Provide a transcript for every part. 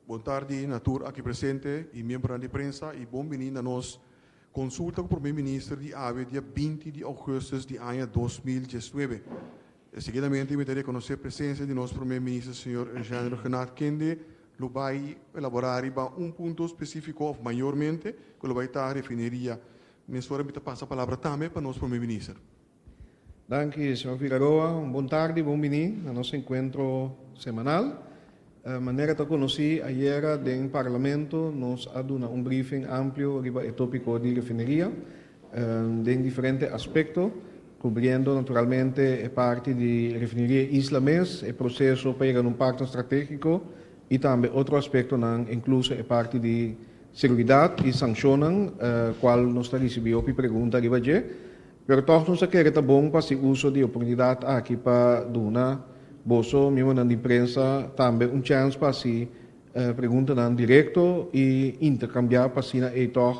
Bon tardi na tur aki presente y miembronan di prensa y bon bini na nos consulta cu Prome Minister di awe dia 20 di augustus di aña 2019. Seguidamente mi ta reconoce presencia di nos Prome Minister señor Eugene Rhuggenaath kende lo bay elabora riba un punto specifico of mayormente cu lo bay ta refineria. Mesora mi ta pasa palabra tambe pa nos Prome Minister. Danki, señor Figaroa. Un bon tardi, bon bini na nos encuentro semanal. Manera ta conoci, ayera den Parlamento nos a duna un briefing amplio riba e topico di refineria den diferente aspecto, cubriendo naturalmente e parti di refineria Isla mes, e proceso pa yega na un partner strategico y tambe otro aspectonan, incluso e parti di seguridad y sancionnan, cual nos ta ricibi hopi pregunta riba dje. Pero tòg nos a kere ta bon pa hasi uso di oportunidat aki pa duna boso miembronan di prensa tambe un chèns pa hasi preguntanan direkto i interkambiá pa asina ei tòg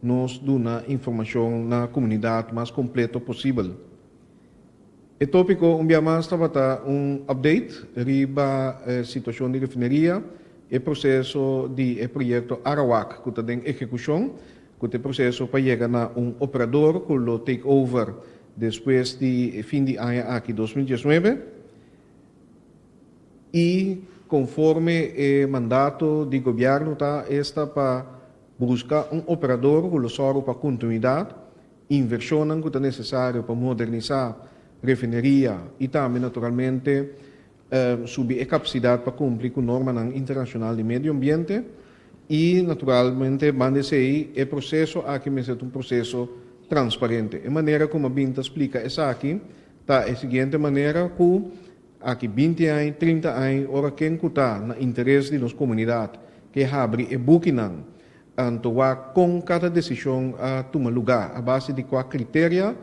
nos duna informashon na komunidat mas kompleto posibel. E tópiko un bia mas tabata un update riba e situashon di refineria, e proseso di e proyekto Arawak ku ta den ehekushon Ku ta e proseso pa yega na un operador ku lo take over despues di e fin di aña aki 2019 i konforme e mandato di gobièrnu ta esta pa buska un operador ku lo sòru pa kontinuidat, invershonnan ku ta nesesario pa modernisá refineria i tambe naturalmente subi e kapasidat pa kumpli ku normanan internashonal di medio ambiente i naturalmente banda esei e proseso aki mester ta un proseso transparente. E manera ku mi a bin ta splika esaki ta e siguiente manera ku aki 20 aña, 30 aña ora ken ku ta na interes di nos komunidat ke habri e bukinan anto wak kon kada desishon a tuma lugá a base di kua kriteria.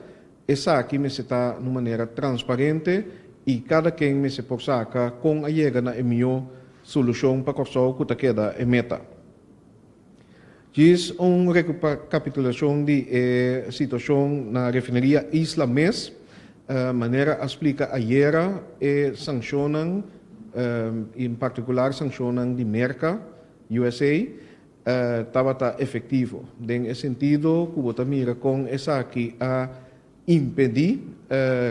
Esaki mester ta na un manera transparente i kada ken mester por saka kon a yega na e mihó solushon pa Kòrsou ku ta keda e meta. Djis un rekapitulashon di e situashon na refineria Isla mes, manera a splika ayera e sankshonnan, en partikular sankshonnan di Merka, USA, tabata efectivo, den e sentido cu bo ta mira con esaki a impedi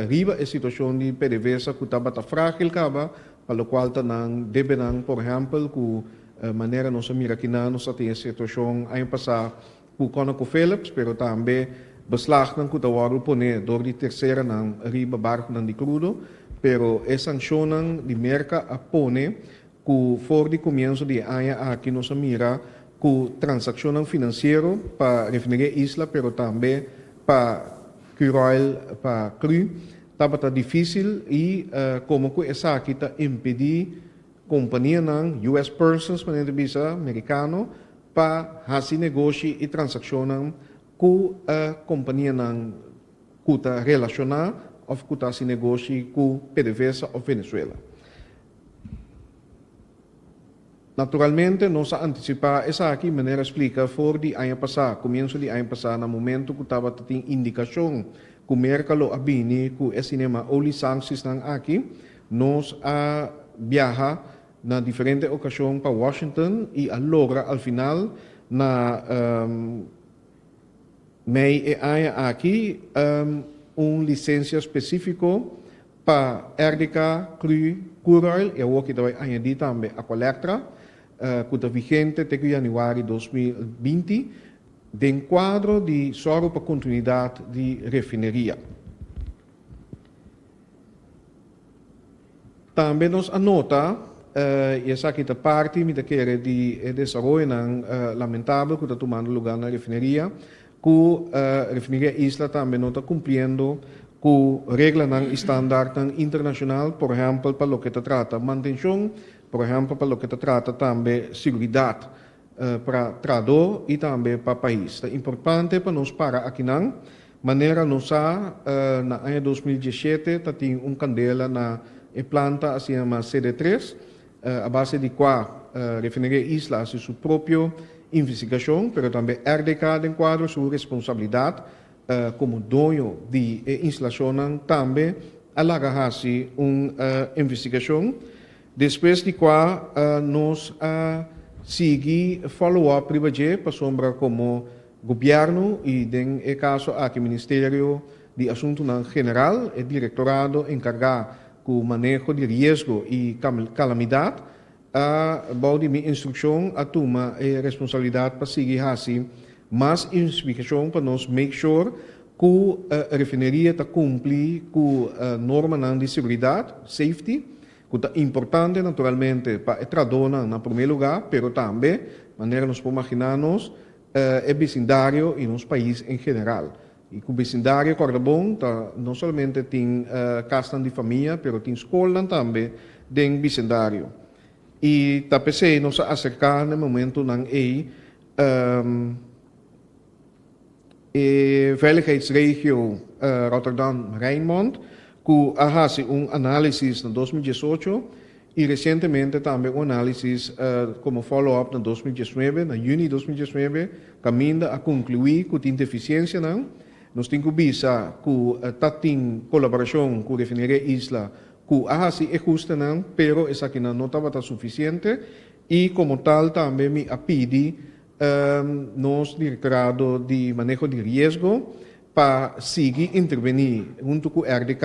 riba e situacion di PDVSA cu tabata fragil caba, pa locual ta nan debenan, por ehempel, cu manera nos a mira kinan nos a tin e situacion aña pasa cu ConocoPhillips, pero tambe beslagnan cu ta wordo pone dor di terceranan riba barconan di crudo, pero e sancionnan di Merca a pone Ku for di komienso di e aña aki nos a mira ku transakshonnan finansiero pa Refineria Isla pero tambe pa Curoil pa cru tabata difísil i komo ku esaki ta impedí kompanianan, US persons manera ta bisa, merikano, pa hasi negoshi i transakshonnan ku kompanianan ku ta relashoná òf ku ta hasi negoshi ku PDVSA òf Venezuela. Naturalmente nos a anticipá esaki, manera a splica for di aña pasá, comienso di aña pasá na momento cu tabata tin indicacion cu Merca lo a bini cu e cinema olie sanctiesnan aki, nos a biaha na diferente ocasion pa Washington y a logra al final na mei e aña aki un licencia specifico Pa RDK, cru, Curoil y awor ki ta bay añadi tambe Aqualectra, cu ta vigente te cu januari 2020, den cuadro di sòru pa continuidad di refineria. Tambe nos a nota, y esaki ta parti, mi ta kere, di e desaroyonan lamentabel cu ta tumando lugar na refineria, Ku Refineria Isla tambe no ta kumpliendo ku reglanan i standaardnan internashonal, por ehèmpel pa loke ta trata mantenshon, por ehèmpel pa loke ta trata tambe siguridat pa trahadó i tambe pa pais. Ta importante pa nos para akinan, manera nos sa na aña 2017 ta tin un kandela na e planta asina yama CD tres, A base di kua Refineria Isla a hasi su propio investigashon, pero tambe RDK den kuadro su responsabilidat komo doño di e instalashonnan tambe a laga hasi un investigashon, despues di kua nos a sigui follow up riba dje pasobra komo gobièrnu i den e kaso aki Ministerio di Asuntunan General, e direktorado enkargá ku maneho di riesgo i kalamidat a bou di mi instrukshon a tuma e responsabilidat pa sigui hasi mas investigashon pa nos make sure ku refineria ta kumpli ku normanan di seguridat, safety, ku ta importante naturalmente pa e trahadónan na promé lugá, pero tambe, manera nos por maginá nos, e bisindario i nos pais en general. I ku bisindario kòrda bon ta no solamente tin kasnan di famia, pero tin skolnan tambe den bisindario. I ta p'esei nos a aserká na e momentunan ei e Veiligheidsregio Rotterdam-Rijnmond ku a hasi un análisis na 2018 i resientemente tambe un análisis komo follow-up na 2019, na yüni 2019, kaminda a konkluí ku tin defisiensianan. Nos tin ku bisa ku ta tin kolaborashon ku Refineria Isla ku a hasi e hustenan, pero esakinan no tabata sufisiente i komo tal tambe mi a pidi nos Direktorado di Maneho di Riesgo pa sigui intervení huntu ku RDK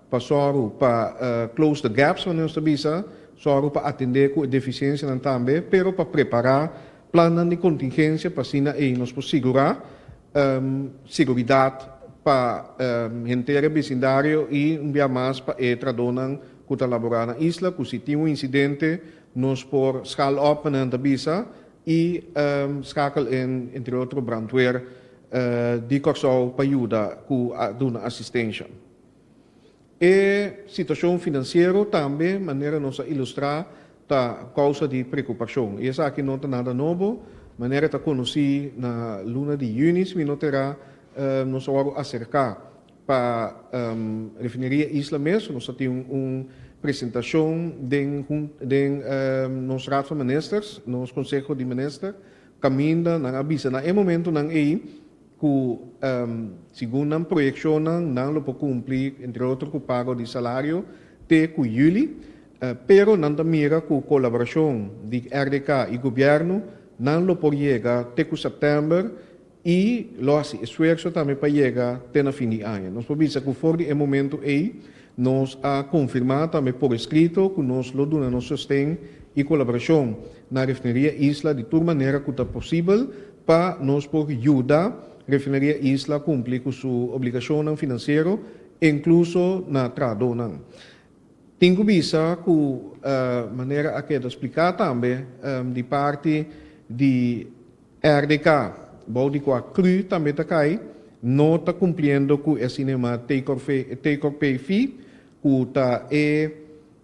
pa sòru pa close the gaps, manera nos ta bisa, sòru pa atendé ku e defisiensianan tambe, pero pa prepará plannan di kontingensia pa asina ei nos por sigurá seguridat pa henter e besindario i un bia mas pa e trahadónan ku ta laborá na isla, ku si tin un insidente nos por schaal op, manera nan ta bisa, i schakel in entre otro brandweer di Kòrsou pa yuda ku a duna asistensha. E situashon finansiero tambe, manera nos a ilustrá, ta kousa di preokupashon. I esaki no ta nada nobo, manera ta konosí na luna di yüni, si mi no ta erá, nos a wòrdu aserká pa Refineria Isla mes. Nos a tin un presentashon den den nos Raad van Ministers, nos Konseho di Minister, kaminda nan a bisa na e momentunan ei ku segun nan proyekshonnan nan lo por kumpli entre otro ku pago di salario te ku yüli, pero nan ta mira ku kolaborashon di RDK i gobièrnu nan lo por yega te ku sèptèmber i lo hasi esfuerso tambe pa yega te na fin di aña. Nos por bisa ku for di e momentu ei nos a konfirmá tambe por eskrito ku nos lo duna nos sosten i kolaborashon na Refineria Isla di tur manera ku ta posibel pa nos por yuda Refineria Isla kumpli ku su obligashonnan finansiero, inkluso na trahadónan. Tin ku bisa ku manera a keda spliká tambe di parti di RDK, bou di kua cru tambe ta kai, no ta kumpliendo ku e sinema take or pay fee, ku ta e,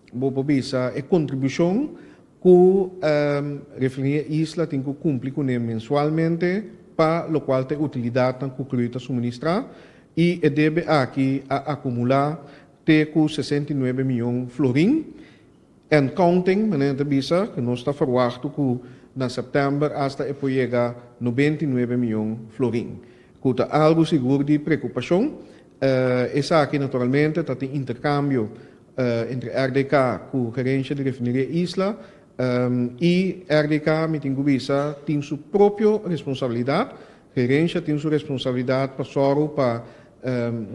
bo por bisa, e kontribushon ku Refineria Isla tin ku kumpli kuné mensualmente pa lokual ta e utilidatnan ku cru ta suministrá, i e debe aki a akumulá te ku 69 mion florin. And counting, manera ta bisa, ku nos ta ferwachtu ku na sèptèmber asta e por yega 99 mion florin, ku ta algu sigur di preokupashon. Esaki naturalmente ta tin interkambio entre RDK ku gerensha di Refineria Isla i RDK, mi tin ku bisa, tin su propio responsabilidat. Gerensha tin su responsabilidat pa sòru pa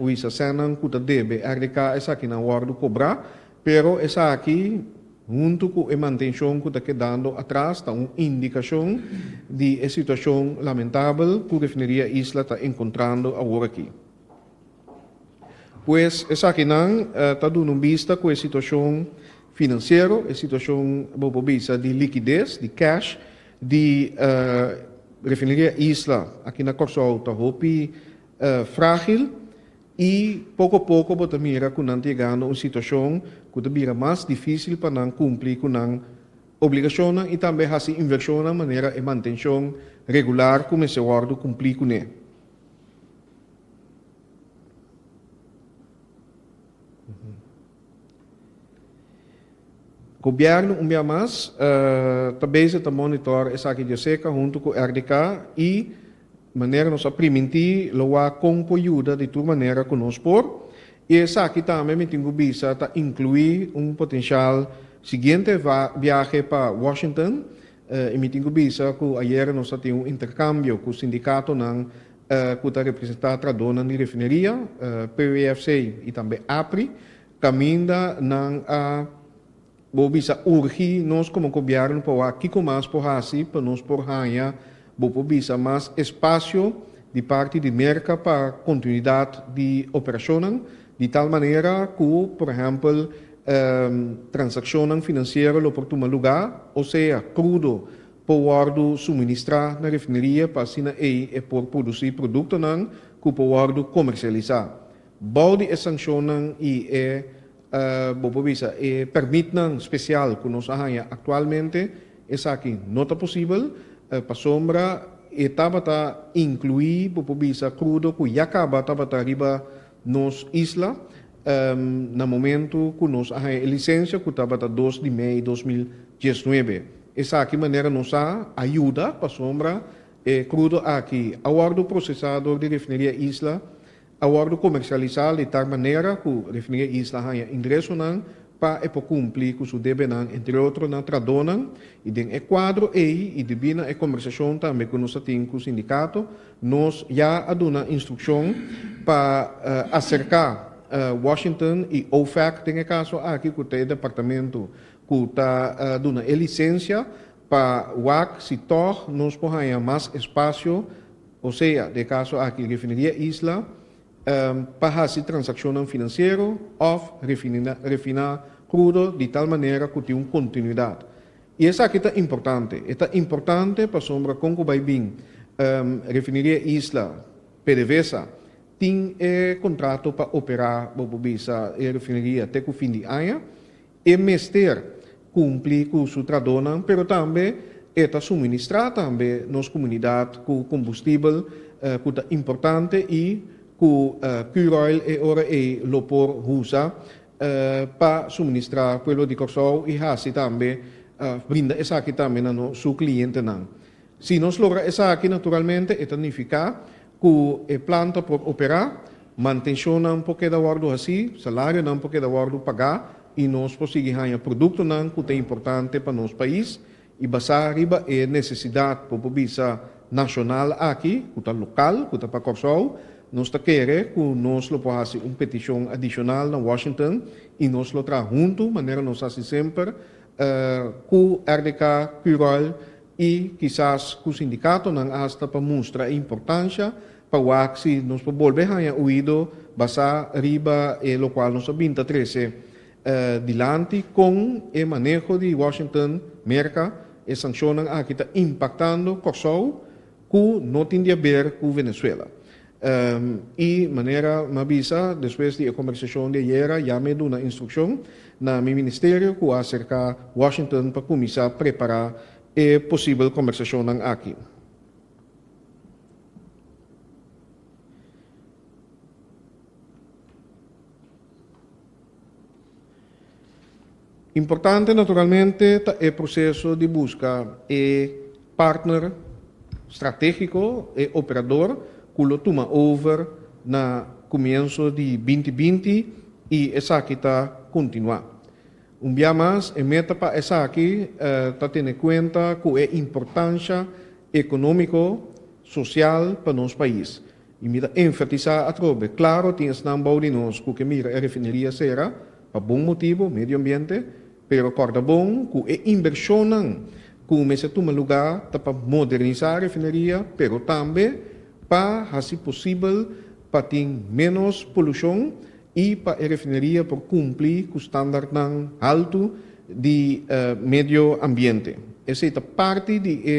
wisa sènnan ku ta debe RDK esakinan wòrdu kobrá. Pero esaki, huntu ku e mantenshon ku ta kedando atras, ta un indikashon di e situashon lamentabel ku Refineria Isla ta enkontrando aworakí. Pues esakinan ta duna un bista ku e situashon finansiero, e situashon bo por bisa di likides, di cash, di Refineria Isla aki na Kòrsou ta hopi frágil. I poko poko bo ta mira ku nan ta yegando un situashon ku ta bira mas difísil pa nan kumpli ku nan obligashonnan i tambe hasi invershonnan manera e mantenshon regular ku mester wòrdu kumplí kuné. Gobièrnu un bia mas ta bezig ta monitor esaki djoseka huntu ku RDK i manera nos a primintí lo wak kon por yuda di tur manera ku nos por. I esaki tambe mi tin ku bisa ta inkluí un potenshal siguiente biahe pa Washington. I mi tin ku bisa ku ayera nos a tin un interkambio ku sindikatonan ku ta representá trahadónan di refineria, PWFC i tambe APRI, kaminda nan a bo bisa urgi nos komo gobièrnu pa wak kiko mas por hasi pa nos por haña bo por bisa mas espasio di parti di Merka pa kontinuidat di operashonnan, di tal manera ku por ehèmpel Transakshonnan finansiero lo por tuma lugá, osea krudo por wòrdu suministrá na refineria pa asina ei e por produsí produktonan ku por wòrdu komersialisá. Bou di e sankshonnan i e, bo por bisa, e pèrmitnan spesial ku nos a haña aktualmente, esaki no ta posibel, pasobra e tabata inkluí, bo por bisa, krudo ku ya kaba tabata riba nos isla. Na momento ku nos a haña e lisensia ku tabata 2 di mei 2019. Esaki manera nos a a yuda pasobra e krudo aki a wòrdu prosesá dor di Refineria Isla, a wòrdu komersialisá di tal manera ku Refineria Isla a haña ingresonan pa e por kumpli ku su debenan entre otro na tradónan i den e kuadro ei i debí na e kombersashon tambe ku nos a tin ku sindikato Nos ya a duna instrukshon pa aserká Washington i OFAC den e kaso aki ku ta e departamento ku ta duna e lisensia pa wak si tòg nos por haña mas espasio, osea den e kaso aki Refineria Isla, pa hasi transakshonnan finansiero òf refiná krudo di tal manera ku tin un kontinuidat. I esaki ta importante. E ta importante pasobra kon ku bai bin Refineria Isla, PDVSA, tin e kontrato pa operá, bo por bisa, e refineria te ku fin di aña. E mester kumpli ku su trahadónan, pero tambe e ta suministrá tambe nos komunidat ku kombustibel ku ta importante i ku Curoil e ora ei lo por usa pa suministrá pueblo di Kòrsou i hasi tambe brinda esaki tambe na nos su klientenan. Si nos logra esaki naturalmente e ta nifiká ku e planta por operá, mantenshonnan por keda wòrdu hasí, salarionan por keda wòrdu pagá i nos por sigui haña produktonan ku ta importante pa nos pais i basá riba e nesesidat por por bisa nashonal aki, ku ta lokal, ku ta pa Kòrsou, nos ta kere ku nos lo por hasi un petishon adishonal na Washington i nos lo traha huntu, manera nos hasi semper, ku RDK, Curoil i kisas ku sindikatonan asta pa mustra e importansha pa wak si nos por bolbe haña oido basá riba e lokual nos a bin ta trese Dilanti kon e maneho di Washington, Merka, e sankshonnan aki ta impaktando Kòrsou ku no tin di aber ku Venezuela. I manera m'a bisa despues di e kombersashon di ayera ya mi a duna instrukshon na mi ministerio ku a aserká Washington pa kuminsá prepará e posibel kombersashonnan aki. Importante naturalmente ta e proceso di busca e partner strategico, e operador cu lo tuma over na comienso di 2020 y esaki ta continua. Un bia mas e meta pa esaki ta tene cuenta cu e importancia economico, social pa nos pais. I mi ta enfatisá atrobe, klaro tin esnan bou di nos ku ke mira e refineria sera, pa bon motibu, medio ambiente, pero kòrda bon ku e inbershonnan ku mester tuma lugá ta pa modernisá e refineria, pero tambe pa hasi posibel pa tin ménos polushon i pa e refineria por kumpli ku standardnan haltu di medio ambiente. Esei ta parti di e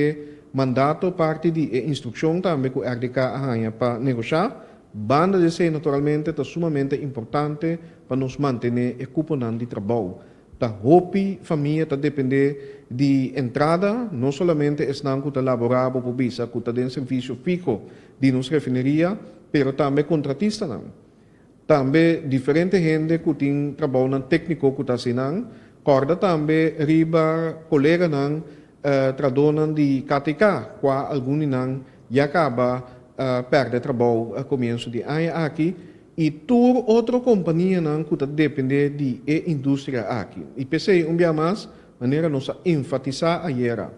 mandato, parti di e instrukshon tambe ku RDK a haña pa negoshá. Banda di esei naturalmente ta sumamente importante pa nos mantené e kuponan di trabou. Ta hopi famia ta dependé di entrada, no solamente esnan ku ta laborá bo por bisa ku ta den servisio fiho di nos refineria, pero tambe kontratistanan. Tambe diferente hende ku tin trabounan tékniko ku ta hasi nan. Kòrda tambe riba koleganan tradónan di KTK, kua algun di nan ya kaba pèrdè trabou komienso di aña aki, i tur otro kompanianan ku ta dependé di e industria aki. I p'esei un bia mas, manera nos a enfatisá ayera.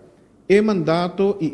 E mandato i